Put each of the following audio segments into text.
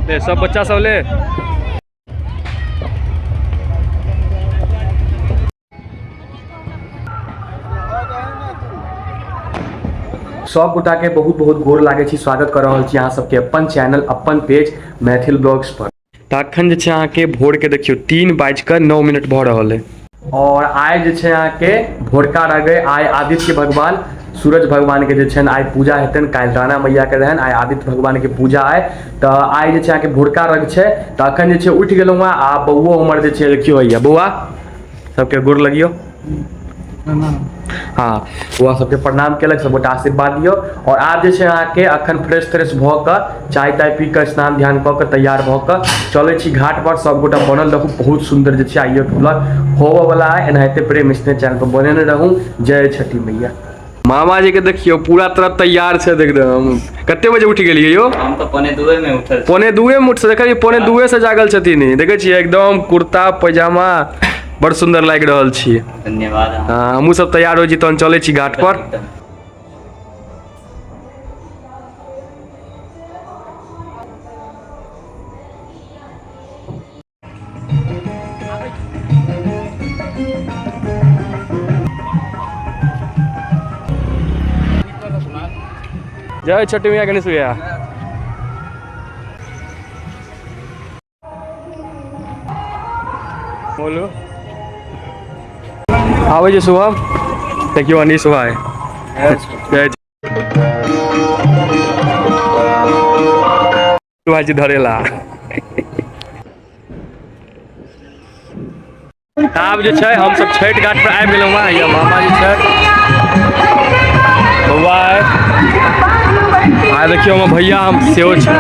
ले सब बच्चा सब ले। सब गोटा के बहुत बहुत गोर लागै छी, स्वागत कर रहल छी अहाँ सबके अपन चैनल अपन पेज मैथिल ब्लॉग्स पर। तऽ अखन जे छै अहाँके भोर के देखियौ 3:09 भऽ रहल है और आइ जे छै अहाँके भोरका रह आइ आदित्य भगवान सूरज भगवान के जे छनि आइ पूजा हेतनि, काल्हि राणा मैया के रहनि, आइ आदित्य भगवान के पूजा आइ। तऽ आइ जे छै अहाँके भोरका रग छै। तऽ अखन जे छै उठि गेलहुँ हँ आ बौओ हमर जे छै देखियौ हैया, बौआ सबके गोर लगियौ। हाँ बौआ सबके प्रणाम केलक, सब गोटा आशीर्वाद दियौ। और आब जे छै अहाँके अखन फ्रेश त्रेश भऽ कऽ चाय ताय पी कऽ स्नान ध्यान कऽ कऽ तैयार भऽ कऽ चलै छी घाट पर। सब गोटा बनल रहू, बहुत सुन्दर जे छै आइयो ब्लॉग होबऽ वाला है। एनाहिते प्रेम स्नेह चैनल पर बनेने रहू। जय छठी मैया। मामा जी के देखियौ पूरा तरह तैयार छै एकदम। कते बजे उठि गेलियै यौ? हम तऽ 1:45 में उठल छी। 1:45 में उठ देखै छियै, 1:45 से जागल छथिन ई। देखै छियै एकदम कुर्ता पैजामा बड़ सुन्दर लागि रहल छी। धन्यवाद। हाँ, हमहूँ सब तैयार होइ छी तहन चलै छी घाट पर। जय छठी मैया। गणेश भैया बोलो आबै छै शुभम। देखियौ अनीश भाई। जय भाईजी धरेला। आब जे छै हमसब छठि घाट पर आबि गेलहुँ हँ। यहाँ मामा जी छै, बौआ आ देखियौ हमर भैया हम सेहो छै।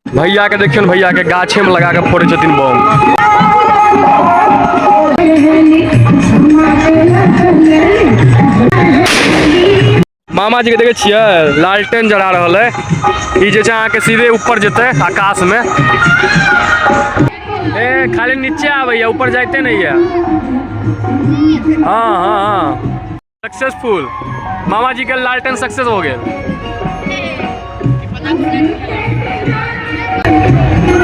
भैया के देखियौ भैया के गाछे में लगा के फोड़े छथिन बम। मामा जी के देखे छियै लालटेन जरा रहल है। ई जे छै अहाँके सीधे ऊपर जेतै आकाश में। ए खाली नीचे आबैया, ऊपर जाइते नहीं है। हाँ हाँ हाँ सक्सेसफुल मामा जी के लालटेन सक्सेस हो गए।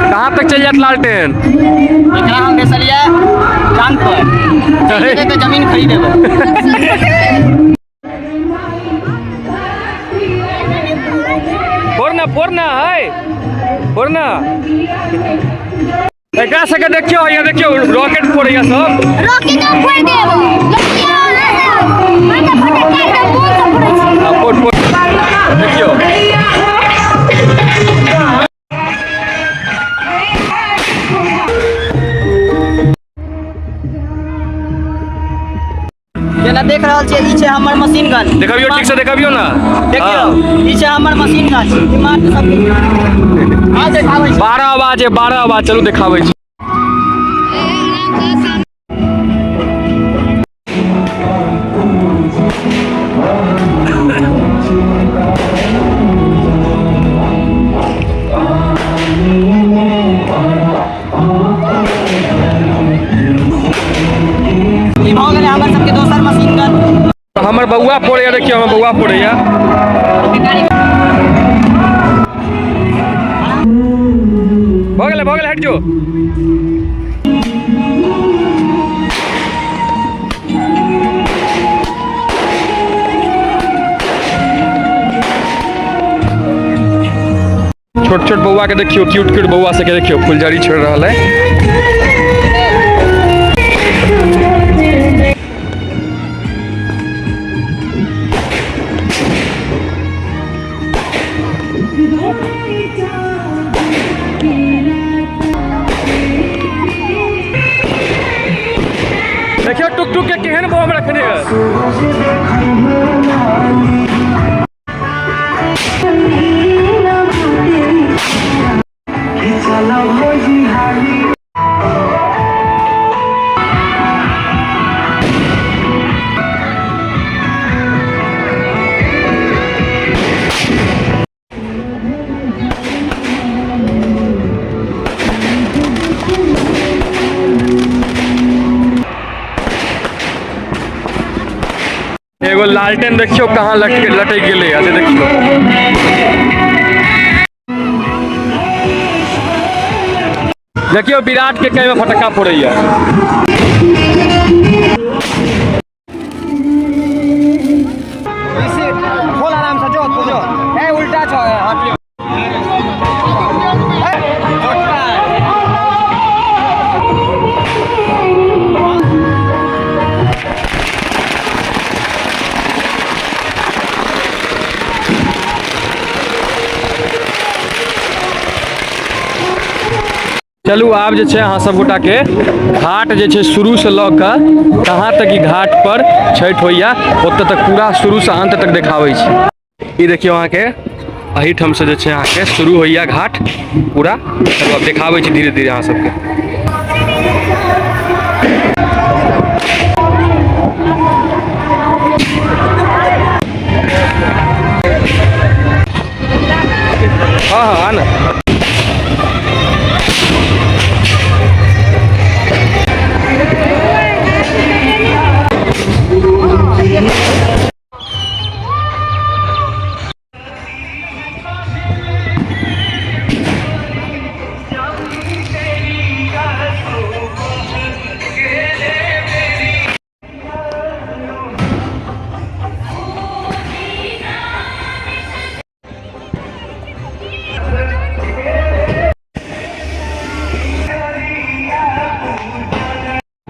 कहाँ तक चल जात लालटेन? एकरा हम बेचलियै चांद पर, तो जमीन खरीदेबै। फोड़ना फोड़ना है फोड़ना। एकरा सबके देखियौ हैया, देखियौ रॉकेट फोड़ैया सब। रॉकेट हम फोड़ देब। हाँ, फोड़ फोड़ देखियौ। जेना देख रहल छियै ई छै हमर मशीन गन। देखबियौ ठीक से, देखबियौ ना। देखियौ ई छै हमर मशीन गन। ई मार सब आ देखाबै छी। 12 बाजे, 12 बाजे, चलू देखाबै छी। ई भऽ गेलै हमर सबके दोसर मशीन गन। हमर बौआ फोड़ैया, देखियौ हमर बौआ फोड़ैया। भऽ गेलै, भऽ गेलै, हटि जो। छोट छोट बौआ के देखियो, क्यूट क्यूट बौआ सबके देखियो फुलझड़ी छोड़ रहल है। देखियो टुक टुक के केहन बम रखने है। एगो लालटेन देखियौ कहाँ लटक लटकि गेलै से देखियौ। देखियौ विराट के कई फटक्का फोड़ैया। खोल आराम से, जो जो ए उल्टा छो हट। चलू आब जे छै अहाँ सब गोटा के घाट जे छै शुरू से लऽ कऽ कहाँ तक ई घाट पर छठि होइया ओतऽ तक पूरा शुरू से अंत तक देखाबै छी। ई देखियौ अहाँके एहिठाम से जे छै अहाँके शुरू होइया घाट पूरा। चलू आब देखाबै छी धीरे धीरे अहाँ सबके। हाँ हाँ आ ना।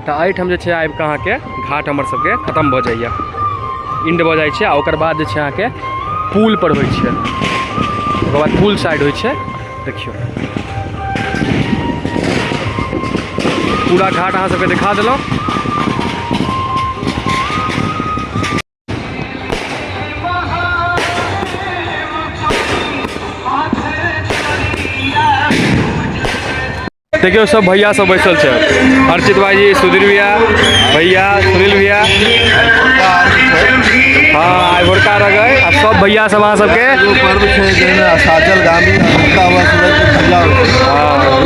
तऽ एहिठाम जे छै आबि कऽ अहाँके घाट हमर सबके खतम भऽ जाइए, इंड भऽ जाइ छै। आ ओकर बाद जे छै अहाँके पुल पर होइ छै, ओकर बाद पुल साइड होइ छै। देखियौ पूरा घाट अहाँ सबके देखा देलहुँ। देखियौ सब भैया सब बैसल छै, अर्चित भाईजी, सुधीर भैया, भैया सुनील भैया। हाँ आइ भोरका रह गए। आ सब भैया सब अहाँ सबके एगो पर्व छै जाहिमे असाचल गामी उगता हुआ सूरज के पूजा होइ छै।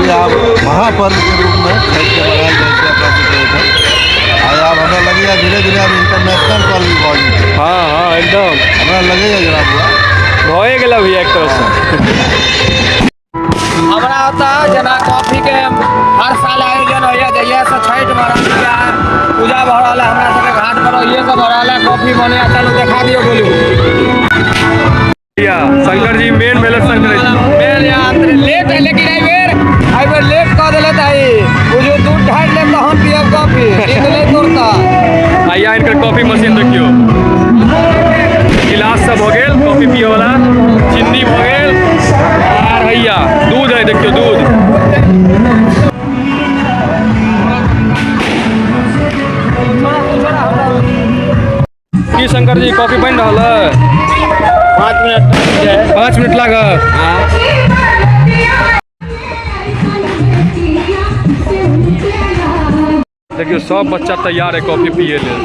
ई आब महापर्व के रूप में छठि के मनायल जाइ छै अपना सबके एहिठाम। आ आब हमरा लगैया धीरे धीरे आब इंटरनेशनल पर्व भऽ जेतै। हाँ हाँ एकदम हमरा लगैया जरा बुआ भए गेल भैया एक तरहसँ। हमरा ओतऽ जेना कॉफी के हर साल आयोजन होइया, जहिया से छठि भऽ रहल है पूजा भऽ रहल है हमरा सबके घाट पर ओहिये से भऽ रहल है कॉफी बनैया। चलू देखा दियौ गोलू भैया। शंकर जी मेन भेल शंकर जी मेन यात्री लेट है, लेकिन एहि बेर लेट कऽ देले तऽ बुझू दूध ढारि लेब तहन पियब कॉफी, नींद नहि तोड़ता। आइया हिनकर कॉफी मशीन देखियौ, गिलास सब भऽ गेल कॉफी पियै वाला, चीनी भऽ गेल, आर हैया दूध है, देखियौ दूध। की शंकर जी कॉफी बनि रहल है? 5 मिनट। 5 मिनट लागत। देखियौ सब बच्चा तैयार है कॉफी पिए लेल।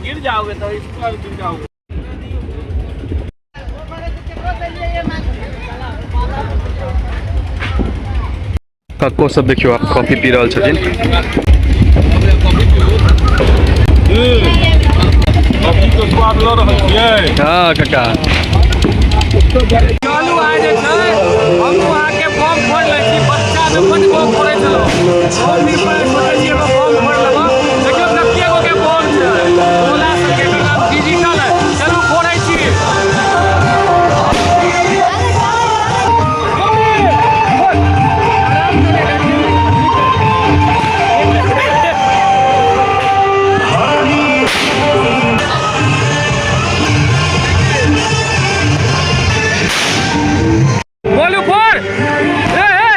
गिर जाओगे तो इस पर गिर जाओगे। कक्को सब देखियौ आप कॉफी पी रहल छथिन। कॉफी के स्वाद लऽ रहल छियै। हाँ काका। चलू आइ जे छै हमहूँ अहाँके बम फोड़ि लै छी। बच्चा मे बड्ड बम फोड़ै छलहुँ, मम्मी पर सोचै छियै एगो बम फोड़ि लेबऽ। देखियौ कते गो के बम छै, गोला सबके, एकर नाम डिजिटल है। चलू फोड़ै छी। बोलू फोड़। ए, ए।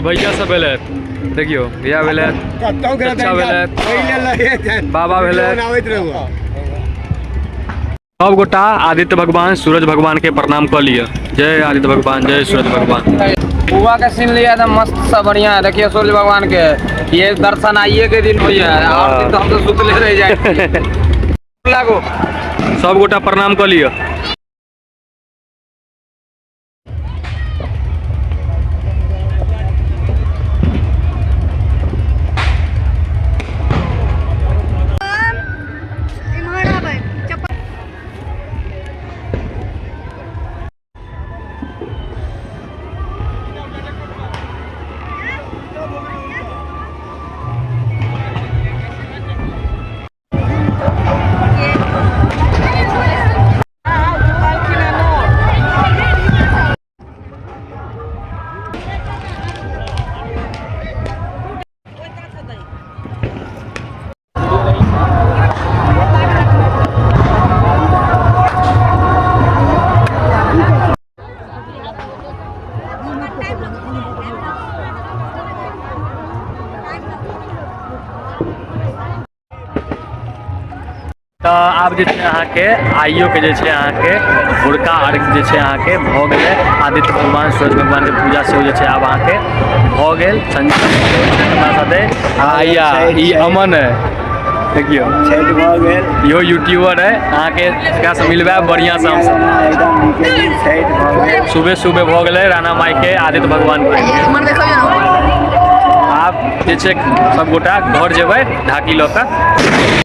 भैया सब भेलै, देखियौ भैया भेलै, चाचा भेलै, बाबा भेलै। सब गोटा आदित्य भगवान सूरज भगवान के प्रणाम कऽ लिअ। जय आदित्य भगवान, जय सूरज भगवान। बुआ के सीन लिया एकदम मस्त सा बढ़िया है। देखिए सूर्य भगवान के ये दर्शन आइए के दिन होइए, और दिन तो हम तो सुतले रह जाए। लागो सब गोटा प्रणाम कऽ लिअ। तऽ आब जे छै अहाँके आइयो के जे छै अहाँके भोरका अर्घ जे छै अहाँके भऽ गेलै। आदित्य भगवान सूरज भगवानके पूजा सेहो जे छै आब अहाँके भऽ गेल। संजय अपना साथे आइया ई अमन है, देखियौ छठि भऽ गेल, इहो यूट्यूबर है। अहाँके एकरासँ मिलबै बढ़िआँसँ हमसब। एकदम नीके दिन छठि भऽ गेल। सुबह सुबह भऽ गेलै राणा माइके आदित्य भगवानके। आब जे छै सबगोटा घर जेबै ढाकी लऽ कऽ।